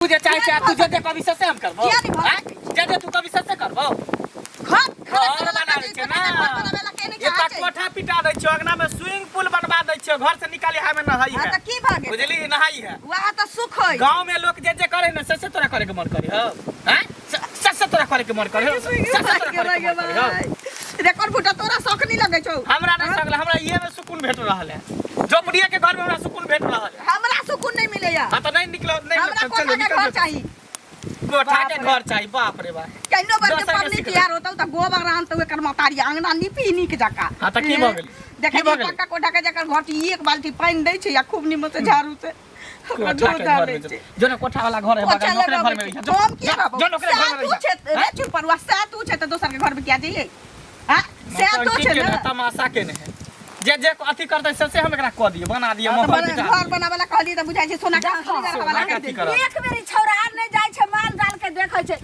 तू जे चाहे छै तू जे जे कभी से हम करबो किया नहीं भऽ आँय? जे जे तू कभी से से करबो घर घर बना दै छै ना एकटा कोठा पिटा दै छियो अंगना में स्विमिंग पूल बनवा दै छियो घर से निकाली हाय में नहाई हाँ है तऽ की भऽ गेल बुझली नहाई है वएह तऽ सुख होइ गांव में लोग जे जे करे ना से से तोरा करे के मन करे हो हैं से से से तोरा करे के मन करे हो से से तोरा करे के मन करे हो रेकॉर्ड फुटा तोरा शौक नहीं लगै छौ हमरा नहीं सकल हमरा इहे में सुकून भेट रहल है झोपड़िया के घर में हमरा सुकून भेट रहल है हमरा सुकून नहीं मिलैया हाँ तो नहीं निकलो नहीं हमरा चल कोठा के निकल घर जो। चाही कोठा के घर चाही बाप रे बाप केनो बर के दोसर के पबनी सिखबै। तैयार होतौ त गोबर आनतौ एकर मतारी अंगना नीपी नीक जका हाँ तऽ की भऽ गेलै? देखै की भऽ छी गेलै? पक्का कोठा के जकर घर छै एक बाल्टी पानि दै छै या खूब निमन से झाड़ू से ओकरा कोठा धो के धा घर दै में छै जो ना कोठा वाला घर है पोछा बगल में ओकरे घर लगाबै में छै। रहिहे। जो हम किया रहबौ जो ना ओकरे घर सएह में तू रहिहे। छै रे चुपरुआ सएह तू छै तऽ दोसर के घर में किया जइयै हाँ सएह तू नौटंकी छै के ने ने तमाशा के ने है जे जे अथी करतै से से हम एकरा कऽ दियै बना दियै हाँ, तऽ महल बिटा घर बनाबै ला कहलियै तऽ बुझाइ छै सोना के देखो, रखै वाला सोना के के अथी करब। एक बेर ई छौड़ा आर नहि जाइ छै माल जाल के देखै छै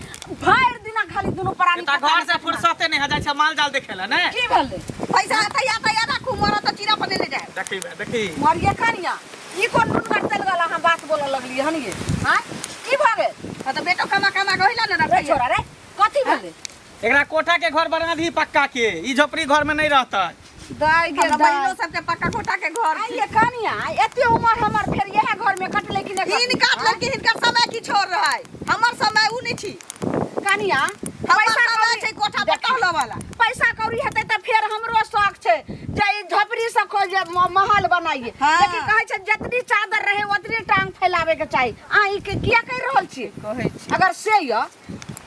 भरि दिना खाली दुनू प्राणी एता घर से फुर्सते नहि हो जाइ छै माल जाल देखे ला ने की भेलै पैसा आता आता राखू मरत तऽ चीरा पर लेने जायब देखी बे देखी मरिए कनिया ई कोन नुनगर चल गेल अहाँ बात बोलऽ लगलियै हन ये आँय की भऽ गेल हाँ तऽ बेटो कमा कमा के होइला ने रे रखैया छोड़ा रे कथी भेलै एकरा कोठा के घर बना दी पक्का के ई झोपड़ी घर में नहीं रहता दाइ गे हमरा दाइ बहिनो सबके पक्का कोठा के घर आइ ये कनिया एते उमर हमर फेर इएह घर में कटलै कि नहि हिन काट लड़की हिनकर समय की छोड़ रहा है हमर समय उ नहीं छी कनिया हमर पैसा समय कौड़ी छै कोठा पर टहलऽ वाला पैसा कौड़ी हेतै तऽ फेर हमरो शौक छै जे ई झोपड़ी से खोज जे महल बनाइए हाँ। लेकिन कहै छै जतनी चादर रहे ओतनी टांग फैलावे के चाही अहाँ ई के किया कहि रहल छी कहै छी अगर से यऽ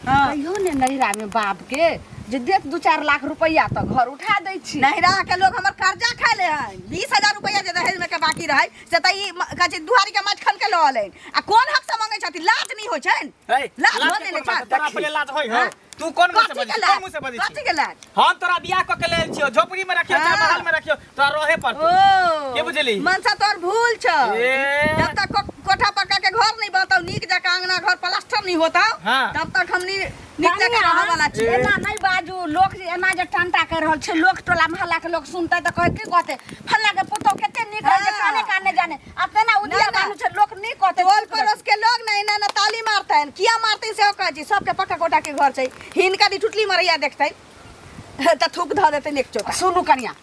हाँ कहियो ने नैहरा में बाप के जे देत 2-4 लाख रुपया तऽ घर उठा दै छी नैहरा के लोग हमर कर्जा खा ले है 20,000 रुपया जे दहेज में के बाकी रहे से तऽ ई कहै छै दुहारी के माछ खन के लऽ अलै आ कोन हक से मंगै छथिन लाज नहीं होइ छनि है लाज लाज भऽ के गेलै कोन बात? छात। तोरा पहिले लाज होइ हो तू कोन मुँह से कथी बजै के छी? लाज कोन मुँह से बजै कथी छी के लाज हम तोरा बियाह कऽ के लेल छियौ झोपड़ी में रखियौ चाहे हाँ। महल में रखियौ तोरा रहे पड़तौ ओ के बुझली? मनसा तोर भूल छौ ए। जब तक कोठा पक्का के घर नहीं बनतौ नीक जकाँ अंगना घर प्लास्टर नहीं होतौ हाँ। तब तक हमनी नीक जकाँ रहऽ वाला छी एना नहीं बाजू लोक जे एना जे टंटा कर रहल छै लोक टोला मोहल्ला के लोक सुनते तऽ कहै की कहते फल्ला के पुतोह कते नीक रहै छै हाँ। काने काने जाने आ तेना उधिया ना, ना। बानू छै लोक नहीं कहते टोल पड़ोस के लोग ना एना ना ताली मारतनि किया मारतनि सेहो कहै छी सबके पक्का कोठा के घर छै हिनका दी टुटली मरैया देखतनि तऽ थूक धऽ देतनि एक चोटा सुनू कनिया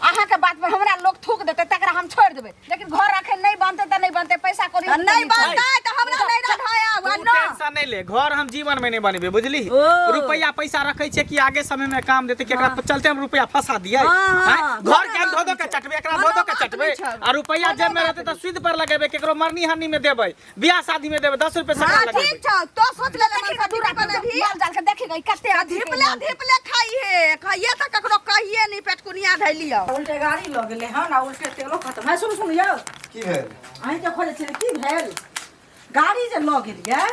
अहाँके बात पर हमरा लोक थूक देतै तकरा हम छोड़ि देबै लेकिन घर अखन नहि बनतै तऽ नहि बनतै पैसा कौड़ी आ नहि बनतै तऽ हमरा नहि रखाया तू वा न टेंशन नहीं ले घर हम जीवन में नहीं बनेबे बुझली ओ। रुपया पैसा रखे छे कि आगे समय में काम देते कि एकरा चलते हम रुपया फंसा दिए हाँ, हाँ, हैं? घर के हम कोनो धो धो के बात चटबे एकरा कोनो धो धो के बात चटबे नहीं छौ। आ रुपया जेब में रहते त सूद पर लगेबे केकरो मरनी हरनी में देबै बियाह शादी में देबै 10 रुपए हाँ सकरा लगेबै ठीक छौ तो सोच ले देखी मनसा दूर ठीक बनेबही माल जाल के देखी गई कते आ अथी धिपले धिपले खाई हे खाइए तऽ ककरो कहिए नहीं पेटकुनिया धैलियौ उल्टे गाड़ी लऽ गेलै हन आ उल्टे तेलो खतम है सुनू सुनू यौ की भेल अहीँके खोजै छलियै की भेल गाड़ी जे लऽ गेलियै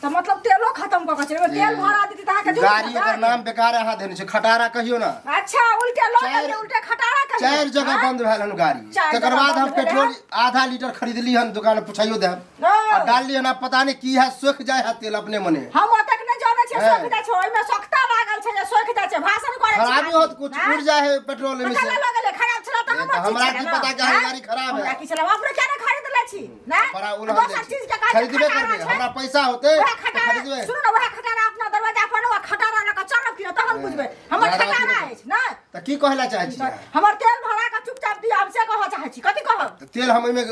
तऽ मतलब तेलो खतम कऽ के चलि गेलै। तेल भरा देती तऽ अहाँके जरूरत गाड़ी ओकर नाम बेकार अहाँ देने छै खटारा कहियो ना अच्छा उल्टे लऽ चारि- गेलियै उल्टे खटारा कहियौ चारि जगह आँय? बंद भेल हन गाड़ी चारि तकर जगह बाद हम बंद भेल पेट्रोल हन? आधा लीटर खरीदली हन दुकान में पुछाइयो देब ओ। आ डालली हन आब पता नहीं की है सोख जाय है तेल अपने मने हम ओतेक नहि जानै छियै हैं। सोखि जाइ छै ओहिमे सोखता लागल छै जे सोखि जाइ छै भाषण करै छै खराबी होत कुछ आँय? उड़ जाए है पेट्रोल में पता से लऽ गेलै खराब छलै तऽ ए, हमर तऽ चीज हमरा छलै की ने। पता कि अहाँके आँय? गाड़ी खराब है। हमरा की छलै हम अपने किया नहि खरीद लै छी नहि बड़ा उलहन दोसर दै छी। चीज के कहै छै खरीदबे खटारा करबै छै। हमरा पैसा होतै वएह तऽ खटारा खरीदबै सुनू ने वएह खटारा अपना दरवाजा पर ने खटारा लऽ कऽ चलब कि ने तहन बुझबै हमर ज्यादा अथी खटारा नहि अछि नहि तऽ की कहै लए चाहै छी अहाँ? हमर तेल भरा कऽ चुपचाप दिअ हम से कहऽ चाहै छी कथी कहब तऽ तेल हम ओहिमे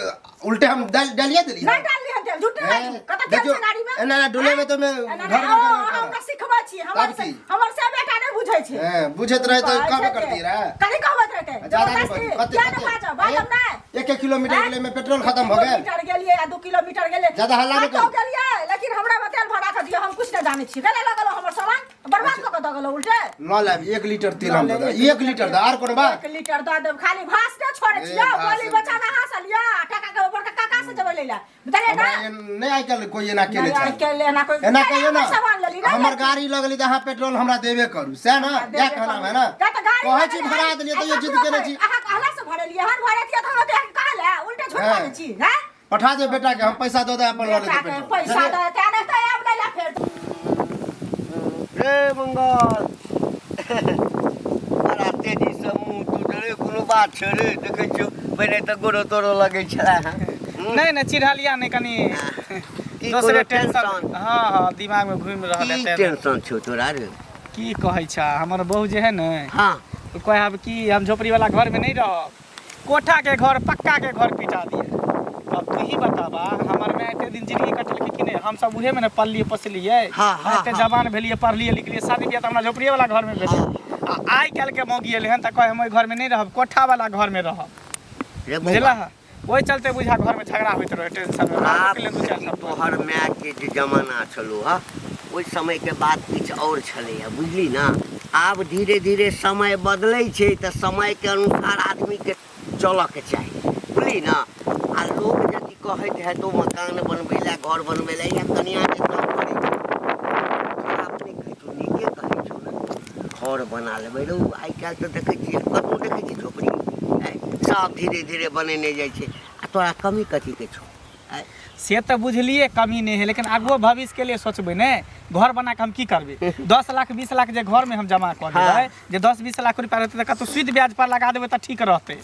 उल्टे हम डालिए देलियै नहि डालली हन तेल झूठे हैं? बाजू कतऽ तेल देखियौ छै गाड़ी में एना एना डोलेबै तऽ ओहिमे एना घर नहि, घर ओ, घर अहाँ करत। हमरा सिखबै छी हमर तब से की? हमर से बेटा नहि बुझै छै हैं, बुझैत रहै तऽ कहै कहबे छै करती जे, रहै कथी कहबैत रहतै ज्यादा नहि जबरदस्ती बाजू कते किया नहि बाजब बाजब नहि एक एक किलोमीटर हैं? गेलै में पेट्रोल खत्म भऽ गेल किलोमीटर गेलियै आ 2 किलोमीटर गेलियै ज्यादा हल्ला नहि कतौ करू। गेलियै लेकिन हमरा में तेल भरा कऽ दियौ हम कुछ नहि जानै छी गेलै लगल हमर सामान बर्बाद कऽ कऽ दऽ गेलौ उल्टे लऽ लायब 1 लीटर तेल हम दऽ देब 1 लीटर दऽ आर कोनो बात 1 लीटर दऽ देब खाली भास नहि छोड़ै ए, छियै भास बोली नहि। बच्चा अहाँ से लिअ आ टका के ऊपर काका से जेबै लै लए बुझलियै हमरा ने नहि आइ काल्हि कोइ एना केने नहि, आइ छै काल्हि एना कोइ एना कहियो ना हमर सामान लेली ने हमर गाड़ी लगली तऽ अहाँ पेट्रोल हमरा देबे करू सएह ने देबे इएह कहना करू। है ने किया तऽ गाड़ी कहै छी लगल भरा है, देलियै आ तैयो जिद ककरो केने छी अहाँ कहला से भरेलियै हन भरेतियै तऽ हम ओते कहाँ लए उल्टे झूठ हैं। बाजै छी हैं पठा दे बेटा के हम पैसा दऽ दे अपन लऽ बेटा लेतै के पेट्रोल पैसा बुझलियै? दऽ देतै आ नहि तऽ आब लै लए फेर रे मंगल बड़ा तेजीसँ मुँह तू डरे कोनो बात छै रे देखै छियौ पहिने तऽ गोरो तोरो लगै छलै हँ नहीं नहीं चिढ़लिया नहीं कनी की दोसरे कोनो टेंशन टेंशन? हाँ हाँ दिमाग में घूमि रहल की है। टेंशन छौ तोरा रे? की कहै छ, हमर बहू जे है ने, हाँ, ओ कहब कि हम झोपड़ी वाला घर में नहीं रहब, कोठा के घर पक्का के घर पिटा दिए। तब तू ही बताबा, हमर में एते दिन जिंदगी कटलकै कि नहीं? हम सब उहे में ने पललिए पोसलिए। हाँ, हाँ, एते हाँ। जवान भेलिए, पढ़लिए लिखलिए, शादी बियाह तऽ हमरा झोपड़िए वाला घर में भेलै। आ आइ काल्हि के मौगी एलै हन तऽ कहे हम ओहि घर में नहीं रहब, कोठा वाला घर में रहब। रे बौआ, बुझला? ओहि चलते बुझा घर में झगड़ा होइत रहे, टेंशन में आब रोकि लेने 2-4 साल। तोहर माय के जे जमाना छलो हा, ओहि समय के बात किछु और छलैया, बुझली ना? आब धीरे धीरे समय बदलै छै, तऽ समय के अनुसार आदमी के चलऽ के चाही, बुझली ना? आ लोग यदि कहैत हेतौ मकान बनबै लए, घर बनबै लए, या कनिया के तंग करै छौ, खराब नहि कहै छौ, नीके कहै छौ ने। घर बना लेबै रौ। आइ काल्हि तऽ देखै छियै, कतहु देखै छियै झोपड़ी? आँय, सब धीरे धीरे बनेने जाइ छै। आ तोरा कमी कथीके छौ? आँय? से तऽ बुझलिए कमी नहीं है, लेकिन आगुओ भविष्य के लिए सोचबै ने। घर बना के हम की करबै? 10 लाख 20 लाख जे घर में हम जमा कऽ देबै, जे 10-20 लाख रुपया रहतै तऽ कतौ सुद ब्याज पर लगा देबै तऽ ठीक रहतै,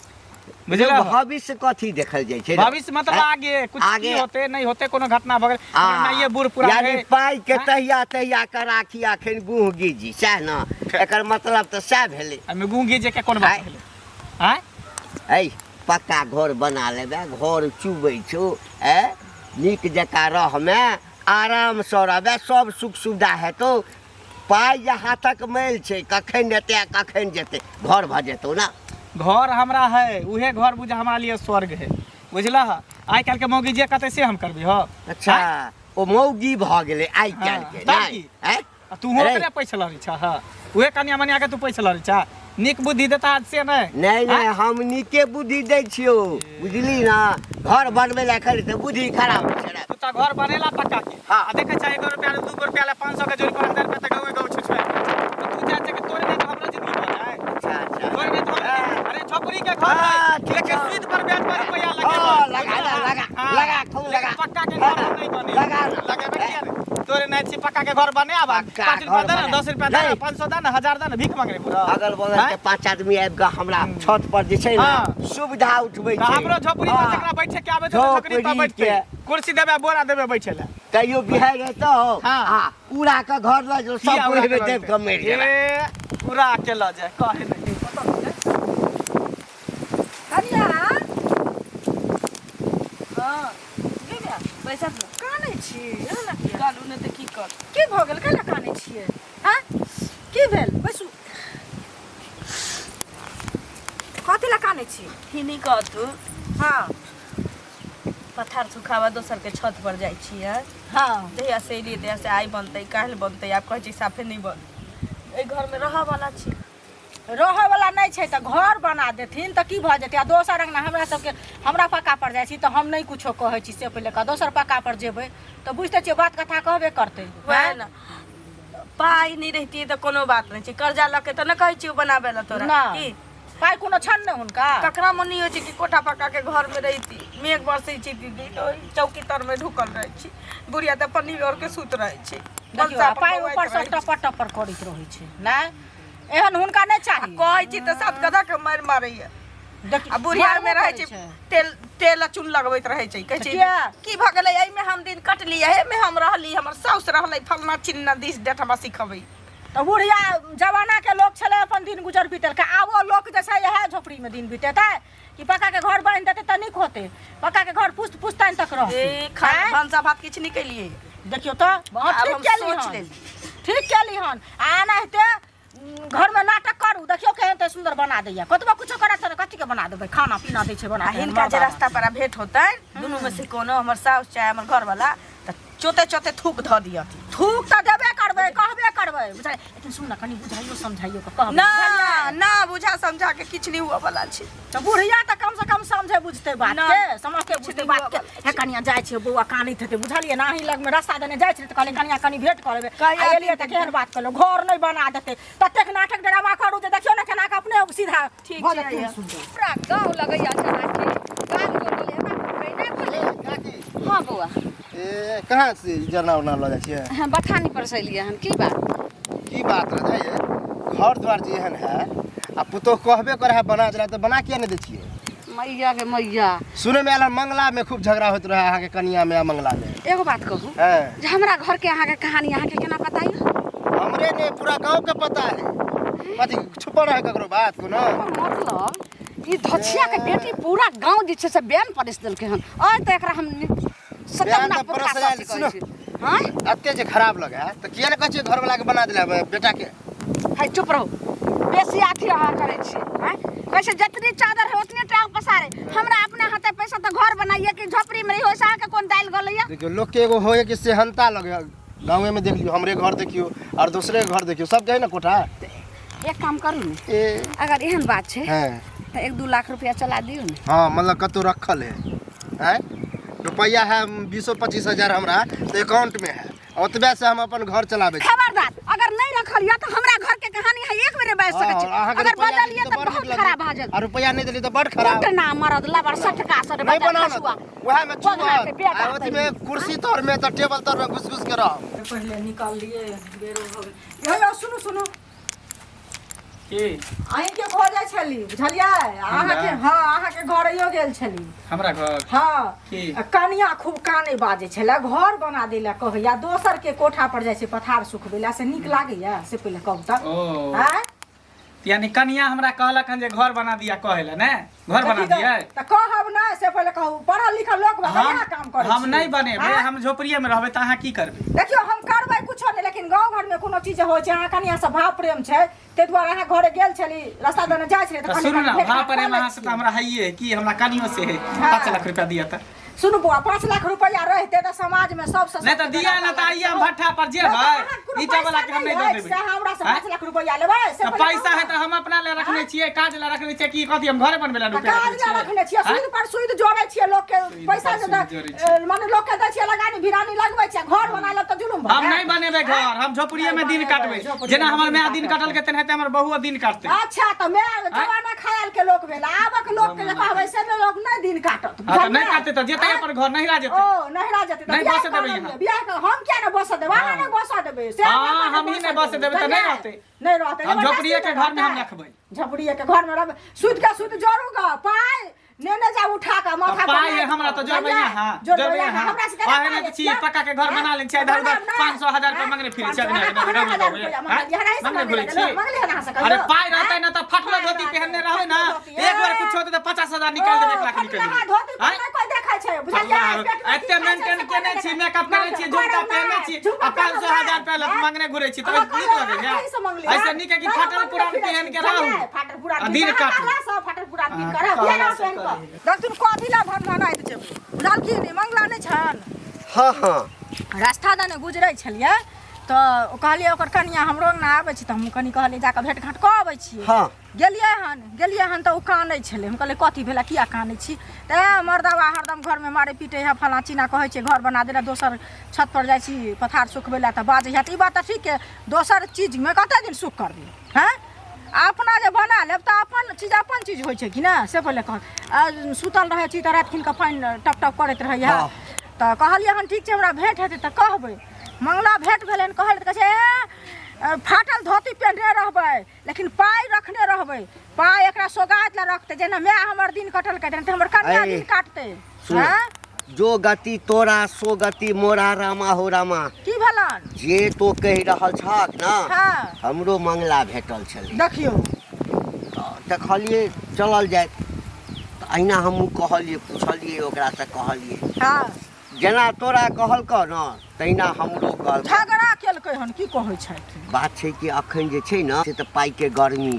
बुझलियै? भविष्य कथी देखल जाइ छै? भविष्य मतलब आँय? आगे कुछ आगे- की होते नहीं होते, कोनो घटना भऽ गेल, आ, हमरा ये बूढ़ पुरान यानी है। पाइ के आँय? तहिया तहिया के राखी, अखन गुह गिजी, सएह ने? एकर मतलब तऽ सएह भेलै। एहिमे गुह गिजे के कोन बात आँय? भेलै? आँय? ऐ पक्का घर बना लेबै, घर चुबै छौ, ऐ नीक जकाँ रहमे, आरामसँ रहबै, सब सुख सुविधा हेतौ। पाइ जे हाथक मैल छै, कखन एतै आ कखन जेतै, घर भऽ जेतौ ने। घर हमरा है, उहे घर बुझ हमरा लिए स्वर्ग है, बुझलह? आइ काल्हि के मौगी जे कहतै से हम करबै हो। अच्छा, ओ मौगी भऽ गेलै आइ काल्हि के। तब नहि की? ऐ आ तूहो अरे। ओकरे पैसा लड़ै छह? हाँ, उहे कनिया मनिया के तू पैसा लड़ै छह? नीक बुद्धि देता से नहि? नहि नहि, हम नीके बुद्धि दै छियौ, बुझली ना? घर बनबै लए खाली तऽ बुद्धि खराब होइ छै रे। तू तऽ घर बनेला पक्का के। हाँ। आ देखै छह, 1 रुपया 2 रुपया ले 500 के जोड़ पर 1000 रुपया तऽ गाँवे गाँव छुछुआ तऽ तू चाहै छै कि तोरे नहि तऽ हमरो जिंदगी भऽ जाए। अच्छा अच्छा। तोरे नहि तऽ हमरो। अरे झोपड़ी के घर हाँ, है, ठीक लेकिन छौ। सुद पर ब्याज पर रुपया लगेबै। हाँ, लगा ना, लगा, हाँ, लगा, खूब लेकिन लगा। पक्का के घर नहीं बने। लगा ना। लगेबै किया नहि? तोरे नहि छी पक्का के घर बने आब। पक्का 5 रुपया घर दे ना, बने। 10 रुपया दे ना, नहीं। 500 दे ना, 1000 दे ना, भीख मांगे पूरा। अगल बगल के 5 आदमी आबि कऽ हमरा छत पर जे छै ने हाँ। सुविधा उठबै तऽ छै। हमरो झोपड़ी पर हाँ। जकरा बैठे के आबै छै तऽ झोपड़ी पर झोपड़ी बैठतै। के। कुर्सी देबै, बोरा देबै बैठे लए। कहियो बिहार हेतौ, हाँ। आ उड़ा कऽ घर लऽ जो, सब किया उड़ा के ओहिमे लऽ देब जेतै? कऽ मरि जेबै। ए, उड़ा के लऽ जाय कहे नहि। कनिया। हाँ। गे माय, पैसा दे। कानै छी एना किया? कानू नहि तऽ की कर? की भऽ गेल? कैला कानै छियै? आँय, की भेल? बैसू। कथी लए कानै छी? हिनी कहतू। हाँ। पथार सुखाबऽ दोसर के छत पर जाइ छियै। हाँ। जहिया से एलियै तहिया से आइ बनतै काल्हि बनतै, आब कहै छै साफे नहि बनतै। एहि घरमे रहऽ वाला छी? रहऽवला नहि छै तऽ घर बना देथिन तऽ की भऽ जेतै? आ दोसर अङ्गना हमरा सबके, हमरा पक्का पर जाइ छी तऽ हम नहि कुछो कहै छी से पहिले कह। दोसर पक्का पर जेबै तऽ बुझिते छियै, बात कथा कहबे करतै। वएह ने, पाइ नहि रहितियै तऽ कोनो बात नहि छै। कर्जा लऽ के तऽ नहि कहै छियौ बनाबै लए तोरा। नहि। की पाइ कोनो छनि ने हुनका? ककरा मन नहि होइ छै कि कोठा पक्का के घर में रहिती? मेघ बरसै छै दीदी तऽ ओहि चौकी तर में ढुकल रहै छी। बुढ़िया तऽ पन्नी ओढ़ के सुत रहै छै। देखियौ, आ पाइ ऊपर से टपर टपर करैत रहै छै। नहि, एहन हुनका नहि चाही। कहै छी तऽ सात गधा के मारि मारैया। देखियौ, आ बुढ़िया मारबो में रहै करै छै, तेल तेल आ चून लगबैत रहै छै। कहै छै किया? की भऽ गेलै? एहिमे हम दिन कटली, एहिमे हम रहली, हमर साउस रहलै फलना चिन्ना, दिस डेट हमरा सिखबै। तऽ बुढ़िया जमाना के लोक छलै, अपन दिन गुजर बीतेलकै। आबो लोक जे छै इएह झोपड़ी में दिन बीतेतै कि पक्का के घर बान्हि देतै तऽ नीक होतै? पक्का के घर पुस्त पुस्तैन तक रहतै। ए खाना आँय? भनसा भात किछु नहि केलियै। देखियौ तऽ, हँ, आब ठीक हम केली सोच हन। लेली। ठीक केली हन। आ एनाहिते घरमे नाटक करू, देखियौ केहन तऽ सुन्दर बना दैया। कतबो कुछो करत तऽ कथी के बना देबै? खाना पीना दै छै बना आ के, हिनका जे मर्दाना। रास्ता पर भेंट होतै दुनू में से कोनो, हमर साउस चाहे हमर घरवाला, तऽ चोते चोते थूक धऽ दियथिन। थूक तऽ देबे करबै, कहबे करबै, बुझलियै? लेकिन सुन ने, कनि बुझाइयो समझाइयो के कहबै, ना बुझलियै? ना, बुझा समझा के किछु नहि हुअ वाला छै। तऽ बुढ़िया तऽ कम से कम समझे बुझते बात ना, के, समझते किछु बुझते नहि बात हुअ के। वाला हे कनिया, जाइ छियै, बौआ कानैत हेतै, बुझलियै ने? अहीं लगमे रास्ता देने जाइ छलै तऽ कहलियै कनिया कनि भेंट कऽ लेबै। कहिया आ एलियै दिन तऽ केहन बात कहलहुँ, घर नहि बना देतै। ततेक नाटक ड्रामा करू जे देखियौ ने केना कऽ अपने सीधा ठीक भऽ छै, जेतै। आइया। सुन्दर पूरा गाँव लगैया जेनाकि गाम गोटल एना कहिना भेलै। हाँ बौआ। ए, कहाँ से जरना उरना लऽ जाइ छियै? हाँ, बथानी पर से एलियै हन। की बात? की बात रह जाइए? घर द्वार जे एहन है आ पुतोह कहबे करे है बना देला, तऽ बना किया नहि दै छियै? मैया के मैया। सुने में आयल हन मंगला में खूब झगड़ा होइत रहे अहाँके कनिया में आ मंगला में। एगो बात कहू हैं जे हमरा घर के अहाँके कहानी अहाँके केना पता यऽ? हमरे ने पूरा गांव के पता है। कथी छुपल रहे ककरो बात कोनो? मतलब ई धछिया के बेटी पूरा गांव जे छै से बैन परसि देलकै हन। आइ तऽ एकरा हम बैन सतगुना तऽ पुरखा परसि सच आयल, कहै सुनो। छी। हँ एते जे खराब लगे है तऽ किया ने कहै छियै घरवला के बना देला बेटा के? है चुप रहू, बेसी अथी अहाँ करै छी। आँय कहै छै जतनी चादर है ओतने टांग पसारे। हमरा अपना हाथे पैसा तऽ घर बनाइए कि झोपड़ी में रही, ओहिसँ अहाँके कोन दालि गलैया? देखियौ लोक के एगो होय कि सेहनता लगे, गाँवे में देख लियौ, हमरे घर देखियौ और दोसरे के घर देखियौ, सबके है ने कोठा। एक काम करू ने, ए अगर एहन बात छै हैं तऽ 1-2 लाख रुपया चला दियौ ने। हाँ मतलब कतौ रखल है, हैं रुपया है 20-25 हजार हमरा तो अकाउंट में है, ओतबे से हम अपन घर चलाबै छी। खबरदार अगर नहीं रखल या तो हमरा घर के कहानी है एक बेर बाजि सकै छी। हाँ, अहाँके अगर रुपैआ बदलिए देली तऽ तऽ बड़ बहुत नीक खराब लगै। भऽ जायत। आ रुपया नहीं देली तऽ बड़ खराब। घटना मरद लबर सटका सट नहीं बजर बनाओ ना खसुआ। वएह में बघा चुहत, के बेटा आ ओथी में कुर्सी तर में तऽ टेबल तर में घुस घुस के रहब। पहिले निकाललिए बेरो भऽ गेल। यौ यौ सुनू सुनू, की अहींके खोजै छली बुझलियै? अहाँके हँ अहाँके घरैयो गेल छली। हमरा घर? हँ। की? कनिया खूब काने बाजै छलै, घर बना दै लए कहैया, दोसर के कोठा पर जाइ छै पथार सुखबै लए, से नीक लागैया से पहिले कहू तऽ? ओ आँय? यानी कनिया हमरा कहलक हन जे घर बना दिया कहै लए ने, घर तऽ बना की दियै? तऽ कहब ने से पहिले कहू, पढ़ल लिखल लोक भऽ हम इएह काम करै हम छी। नहीं बनेबै, आँय? हम झोपड़िए में रहबै तऽ अहाँ की करबै? देखियौ हम करबै कुछो नहि, लेकिन गाँव घर में कोनो चीज होइ छै, अहाँ कनिया से भाव प्रेम छै ताहि दुआरे अहाँ घरे गेल छली, रास्ता दने जाइ छली तऽ तऽ सुनू कनि ने, भेट भाव घाट प्रेम कऽ लै अहाँ से तऽ छियै। हमरा हैये कि हमरा कनियो से है। हाँ। 5 लाख रुपया दिया तऽ। सुनू बौआ, 5 लाख रुपया रहते तऽ समाज में सबसे नहीं तऽ दिया ना तऽ आइए हम भट्ठा पर जेबै, ईटा वाला के हम नहीं दऽ देबै। से हमरा से आँय? 5 लाख रुपया लेबै से तऽ पहिले पैसा कहू है तऽ हम अपना ले रखने छियै, काज ले रखने छियै कि कथी हम घरे बनबै लए तऽ रुपया काज रखने लए रखने छियै? छियै, आँय? सूद पर सूद जोड़ै छियै लोक के, सूद पैसा पर जे सूद दै- जोड़ै छियै। माने लोक के दै छियै लगानी भिरानी लगबै छियै, घर बना लेब तऽ जुलुम भऽ हम जायत। नहीं बनेबै घर, हम झोपड़िए में दिन नहीं काटबै, बनेबै, झोपड़िए जेना में हमर दिन माय दिन काटबै। कटलकै तेनाहिते हमर बहुओ दिन काटतै। अच्छा तऽ माय जमाना खयाल के लोक भेल, आबक लोक के जे कहबै से लोक नहि दिन काटत। हाँ तऽ नहीं बुझलियै? काटतै तऽ जेतै अपन घर, नहिरा जेतै। ओ नहिरा जेतै तऽ नहीं बियाह बसऽ देबै करब यहाँ। बियाह कर, हम किया नहि बसऽ देबै? अहाँ नहि बसऽ देबै से हाँ, हमरा हम ही नहि बसऽ देबै तऽ नहि बुझलियै? रहतै। नहि रहतै। हम जबरदस्ती झोपड़िए के नहि घर में हम रहतै। रखबै। झोपड़िए के घर में रहबै, सूद के सूद जोड़ू ग, पाइ नेने जाउ उठा कऽ माथा तऽ पर पाइ नापि हमरा कऽ, तऽ जोड़बै बुझलियै? अहाँ, जोड़बै जोड़बै अहाँ, अहाँ। हमरा से केना अहाँ पाइ तऽ छी लेब? पक्का के घर बना लेने छी, इधर उधर बनाब ने। 500 हजार रुपया मंगने फिरै छी, 500 हजार रुपया मंगलियै, हमरा एहि से मंगने मंगने फिरै छी। मंगलियै हन अहाँ से कहियो? अरे पाइ रहतै ने तऽ फटलो धोती पहनने रहबै ने, धोती, एक बेर कुछो होतै तऽ 50,000 निकालि देबै, 1 लाख निकालि फटलाहा देबै। धोती पर आँय? नहि कोइ देखै छै, बुझलियै? फटलाहा पेट में की एते खाइ छै मेंटेन से कोइ केने नहि छी, देखै। मेकअप करै छी, करब जुत्ता नहि, पहनने छी, झुमका आ 500 पहनब हजार रुपया लऽ नहि। मंगने घुरै छी, तऽ अहाँ नीक कहलहुँ, लगैया। अहाँ कहीसँ मंगलियै? ऐसे नीक है कि नहि, फाटल हम पुरान मंगने पहन के फिरै छी, रहू। फाटल पुरान आ दिन अहाँ काटू। कहला सँ फाटल पुरान अहाँ पिन्ह कऽ रहब, कहला बियाह सँ पहन कऽ। करी। देखथुन कथी लए भनभनाइत छै, बुझलखिन ई मंगला नहि छनि। हाँ हाँ रास्ता दने गुजरै छलियै तऽ कहलियै ओकर कनिया हमरो अङ्गना आबै छै, तऽ हमहूँ कनि कहलियै जाकऽ भेँट घाँट कऽ अबै छियै। हाँ गेलियै हन तऽ ओ कानै छलै। हम कहलियै कथी भेलै, किया कानै छी? तऽ ए मर्दवा हरदम घरमे मारै पीटै है, फलाँ चिन्ना कहै छै घर बना देला, दोसर छत पर जाइ छी पथार सुखबै लए तऽ बाजै है। तऽ ई बात तऽ ठीक है, दोसर चीजमे कते दिन सुख करबै? हँ अपना जे बना लेब तऽ अपन चीज अपन चीज होइ छै कि ने, से पहिले कह। आ सुतल रहै छी तऽ राति खिन कऽ पानि टप टप करैत रहैए। हाँ। तऽ कहलियै हन ठीक छै, हमरा भेँट हेतै तऽ कहबै। मंगला भेँट भेलै हन, कहलै तऽ कहै छै ए फाटल धोती पहिरने रहबै लेकिन पाइ रखने रहबै, पाइ एकरा सोगाइत लए रखतै, जेना माय हमर दिन कटलकै तेना हमर कन्या अरे, दिन काटतै। सुन। हँ? जो गति तोरा सो गति मोरा, रामा हो रामा। की भेलन? जे तो कहि रहल छहक ने, हाँ। हमरो मंगला भेटल छलै। देखियौ तऽ देखलियै चलल जाय, तऽ अहिना हमहूँ कहलियै, पुछलियै ओकरासँ, कहलियै हाँ जेना तोरा कहलकऽ ने तहिना हमरो कहलकै। झगड़ा केलकै हन की कहै छथि? बात छै कि अखन जे छै ने से तऽ पाइके गर्मी